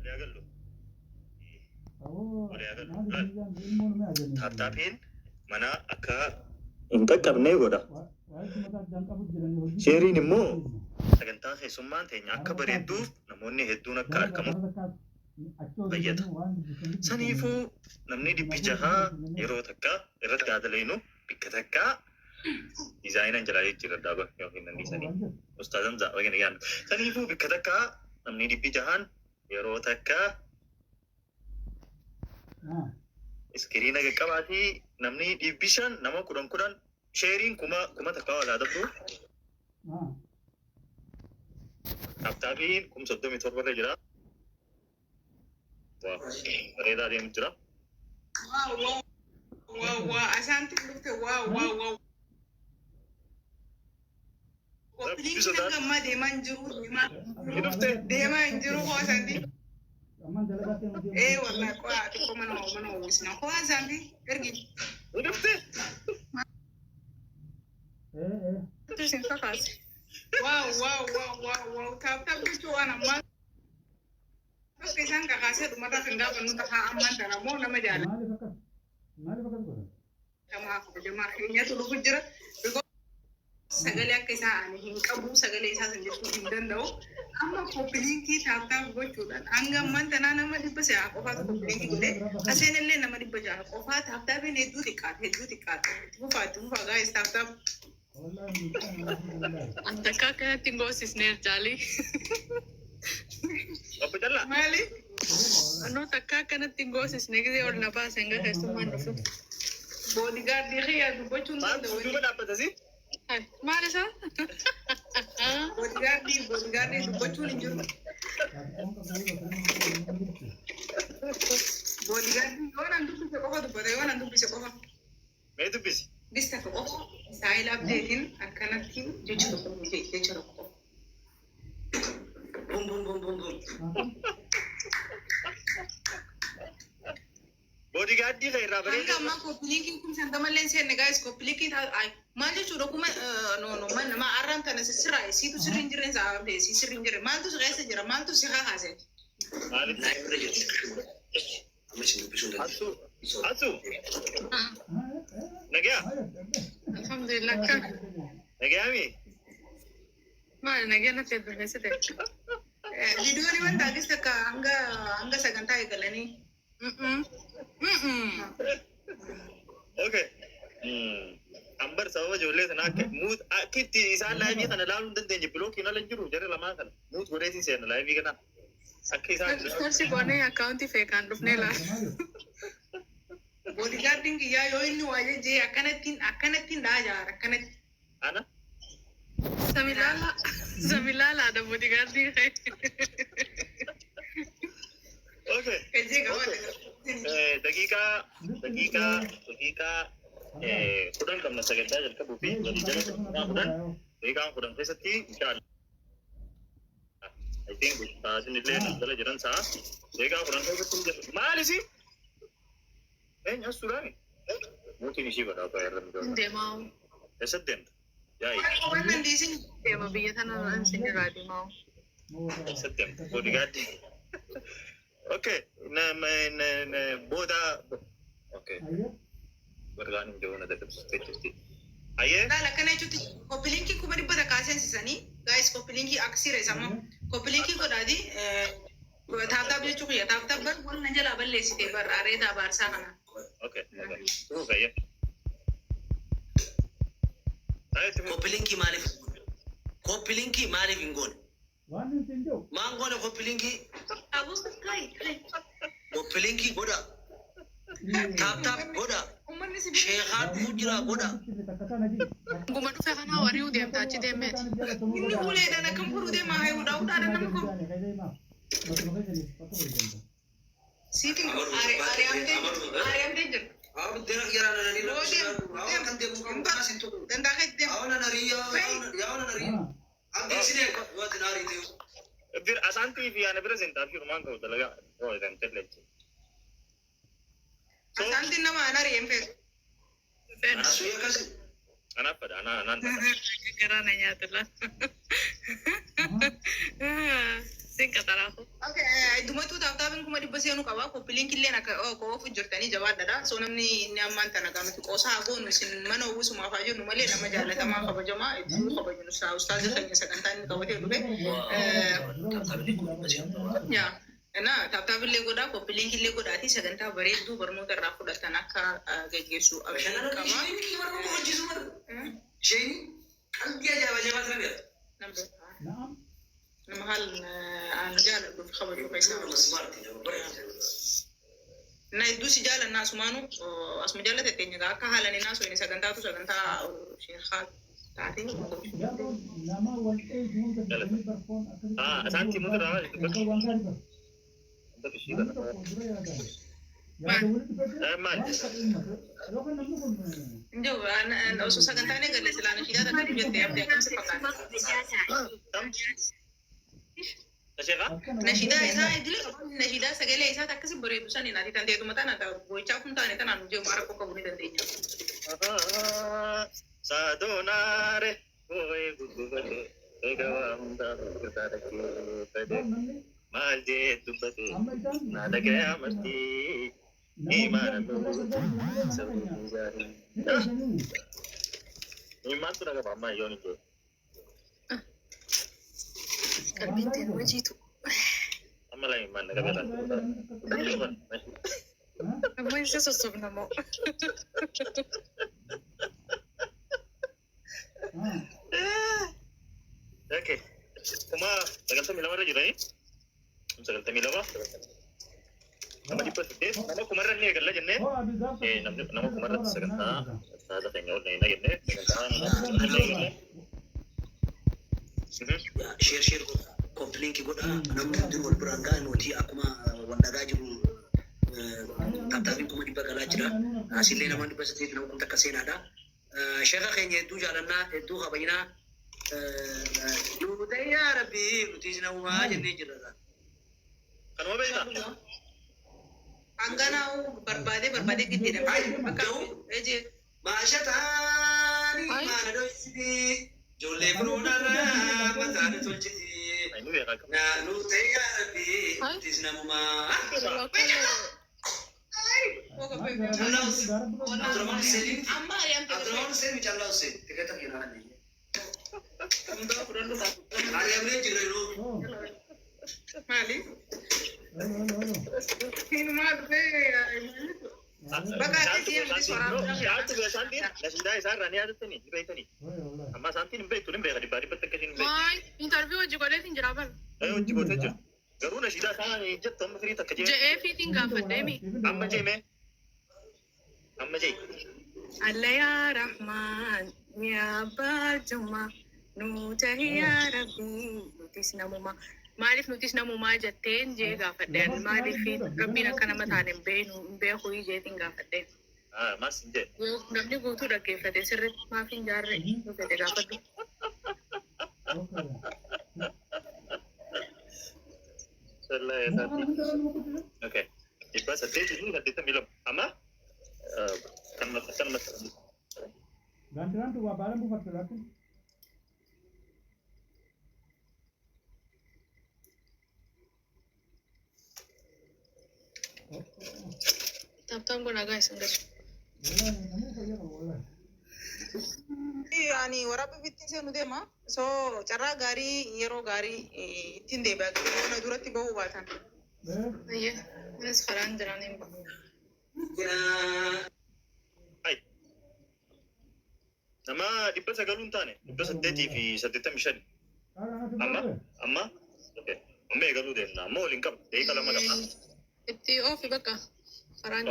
Walii haa gallu. Walii haa gallu. Laal. Tap tapiin mana akka hin qaqqabnee godha. Shareiin immoo sagantaa keessummaan teenya akka bareedduuf namoonni hedduun akka argamu fayyada. Saniifuu namni 600 yeroo takka irratti haa daleynu bikka takka designaan jalaa jijjiiradhaa bar yookiin nan dhiisanii. Ustaaz Hamzaa wagin yaadnu. Saniifuu bikka takka namni 600n yeroo takka screena qaqqabaatii namni 500 nama 10 10 shareiin 1000 wal haa dabru. Tap tapiin 37,000 irra jira. Waa bareedaa deemu jira. Wow, asaanti dhufte, wow. Rabbi Koppiliin sodaadhu. hanga ammaa deemaa hin jiru. Deemaa Ni dhufte. deemaa hin jiru koo asaanti. Ee wallahi qo'aa xiqqoo mana uwwisna. Koo asaanti ergi. Ni dhufte. Isin kakaase. Wow. Tap tap gochuu waan ammaa tokko isaan kakaasee dhumarraa kan gaafannu tahaa ammaan tana immoo nama jaalatamaa kabajamaa keenyatu dhufu jira. Sagalee akka isaa ani hin qabu, sagalee isaa san jechuu hin danda'u. Amma copy linkii tap tap gochuudhaan hanga ammaan tanaa nama 600 qofaatu copy linkii godhee aseen illee nama 600 qofaa. Tap tapiin hedduu xiqqaate, hedduu xiqqaate. Itti fufaa, itti fufaa guys, tap tap. Takka akkanatti hin goosisneer jaalii. Obbo Callaa. Maali? Anuu takka akkanatti hin goosisne gisee ol na baase hanga keessummaan dhufu. Bodyguardii kiyyaa dubbachuu hin Maal danda'u. duuba dhaabbata si? Maal isaa? Bodyguardii dubbachuun hin jiru. Bodyguardii yoo nan dubbise qofa dubbata, yoo nan dubbise qofa. Mee dubbisi. Bis takka qofa saayil abdeetiin akkanatti jecha tokko nuti jecha tokko qofa. Bum bum bum bum bum. Bodyguardii kee irraa Hanga bareedaa. ammaa copy linkiin 50,000 illee hin seenne guys, copy linkii maal jechuudha kuma no no man nama arraan tana sirraa siitu sirri hin jirreen sa'a abdee si sirri hin jirre maaltu si keessa jira, maaltu si kakaase? Maaliif? Live irra jirti. Amma isin dubbisuu hin Atsu. danda'u. Atsu. Nagayaa. Alhamdulillah akka. Nagayaami. Maal nagaa natti heddummeessite? Viidiyoon wanta agis takka hanga sagantaa eegalanii. Okay. Ambar sababa ijoollee sanaa akka mute akka itti isaan liveii kana ilaaluu hin dandeenye blockiin ala hin jiru jarri lamaan kana mute godheetiin seena liveii kana akka isaan Search goonee accountii feekaan dhufnee laala. Bodyguardiin kiyyaa yoo inni waa jejjee akkanattiin akkanattiin dha'a jaara akkanatti. Ana. Samilaala samilaalaadha bodyguardii kee. Okay. Kajjee qabaate. Daqiiqaa 10 qabna sagantaa jalqabuu fi walii jala daqiiqaa 10, daqiiqaa 10 keessatti inshallah. I think sa'aatiin illee jala jiran sa'a daqiiqaa 10 keessatti hin jiru. Maal isi? Eenyu as suuraani? Mootiin ishii badhaafaa irra miidhagaa. Deemaa. Eessatti deemta? Yaa'i. Waan diisin. Deema biyya tana isin irraa deemaa. Eessatti deemta? Bodyguardii. Okay. Na na na booda. Okay. Bargaan hin jiru na dadhabsiistee jirti. Ayyee. Laala akkana jechuutti copy linkii 100,000 seensisanii guys, copy linkii akka sirees ammoo copy linkii godhaati tap tap jechuu kiyya tap tap bar wanna jalaa balleessite bar areedaa baarsaa kana. Okay. Okay. Turuuf ayyee. Ayyee itti fufi. Copy linkii maaliif hin goone? Copy linkii maaliif hin goone? Maan goone copy linkii? Copy linkii godha. Tap tap godha. Uummanni si bira Sheekaan dhufuu jira godha. Guma dhufe kana wari'uu deemta achi deemeeti. Inni uleedhaan akkam godhuu deema hayuudha udhaadhaan nama kun. Siitiin ari'amtee ari'amtee jirti. Yoo deemu dandaa keetti deemu. Bir asaantii fi ana bira seentaa fi rumaan ta'u dalagaa. Oo idan tellechi. So Asaantiin nama an ari'een feetu. Anaaf fadha ana anaan fadha. Garaa na nyaata laata. Sin qaxaraafu. Iddumattuu tap tapiin 100,000 seenuu qaba. Copy linkiilleen akka oofu jirtanii jabaadhaadha. So namni inni ammaan tana gaa nuti qoosaa haa goonu isin mana uwwisumaaf haa jennu malee nama jaalatamaa kabajamaa itti kabajnu ustaaza keenya sagantaa inni qabatee dhufe. Tap tapiin 100,000 seenuu qaba. Yaa. Na tap tapillee godhaa, copy linkillee godhaatii sagantaa bareedduu barnoota irraa fudhatan akka geggeessu abdiin Bashannana qaba. isheen kiyya bara nama hojjetu bara. Isheen qalbii ajaa'iba ajaa'ibaa sana beektu. Nama haal aan jaaladhu fi kabaju keessaa. Nama smart nama bareedu. Na hedduu si jaalannaa asumaanu asuma jaallate teenya akka haalan inni haasoo inni sagantaatu sagantaa sheekaa taatee. Ah, isaanti mutu irraa dubbatu. Dubbatu ishii kana. Maal? Injoo osoo sagantaan eegalle silaan ishiidhaa takka jettee abdii akkam si fakkaata? Sheekaa? Nashiidaa isaa idilee nashiidaa sagalee isaa akkasi bareedu saniin ati tanteetuma tana boo'ichaa kun taane tanaan nu jeemu rakkoo qabu ni dandeenya. Saadonaare boo'ee guggubate eega waa hundaa gurgurtaa dhaggeeffate maal jee dubbate na dhagaya martii imaana sabni gaarii. Maaltu dhagaba amma yoon hin jiru? Qalbiin ta'e hojiitu. Amma laa maal dhagabee laata? Amma isa sossobna moo? Okay. 92,000 irra jiranii. 92. Nama 800 nama kumarra ni eegalla jennee namni nama kumarratti sagantaa saada keenya ol na jennee sagantaa ni eegalle. Share share godha. Copy link godha. Namni hundi wal biraan ga'a nuti akkuma wal dhagaa jiru tap tapiin 100,000 galaa jira. Asillee nama 800 nama 1000 seenaadha. Sheeka keenya hedduu jaalannaa hedduu kabajnaa. Nuti yaa Rabbi nuti namumaa jennee jirra. Kanuma beektaa? Hanganaa'u barbaadee barbaadee giddiidha. Bakka ejee. Maashataani maana dhoysiti ijoollee firoodhaarraa mataan tolchiti. Inni beekaa akkam. Nuti yaa Rabbi nuti namumaa. Abdurrahman Hussein. Amma ari'amte. Abdurrahman Hussein Callaa Hussein. Tiketa keenyaa kan Hundaa fudhadhu. Ari'amnee jirra yeroo. Maali? Hinumaa dhufee bakka akkasii nuti soraatu. Saantiin nashiidaa isaarraa ni yaadattanii ni beektanii. Amma saantiin hin beektu ni beeka dhibbaa dhibbatti akkasiin hin beektu. Maal? Interview hojii godheetiin jira bal. Hojii gootee jiru. Garuu nashiidaa isaa jettu amma firii takka jee. Je'ee fiitiin gaafadhee mi? Amma jeemee. Amma jee. Alla yaa Rahmaan yaa Abbaa Jummaa nuu tahi yaa Rabbii nutis namumaa. Maaliif nutis namumaa jetteen jee gaafadheen maaliif Rabbiin akka nama taane hin beeknu hin beeku jeetiin gaafadheen. Ah, maas hin jee. Namni guutuu dhaggeeffate sirriitti maaf hin jaarre nu fedhe gaafadhu. Sallaa isaatti. Okay. 882. Amma kan kan Gaantiraan waa baala buufatte laatti. Tap tap godhaa guys hin gasu. Namni fayyaa qabu wallahi. Ani waraabbii bittiin seenu deema. So carraa gaarii yeroo gaarii ittiin deebi'a. Yeroo na duratti bahuu baatan. Ayyee anis karaan jiraan hin bahu. Hai. Nama 900 hin taane 885. Amma amma okay. Amma eegaluu deemna. Amma waliin qabna. Daqiiqa 2 qabna. Itti oofi bakka karaan.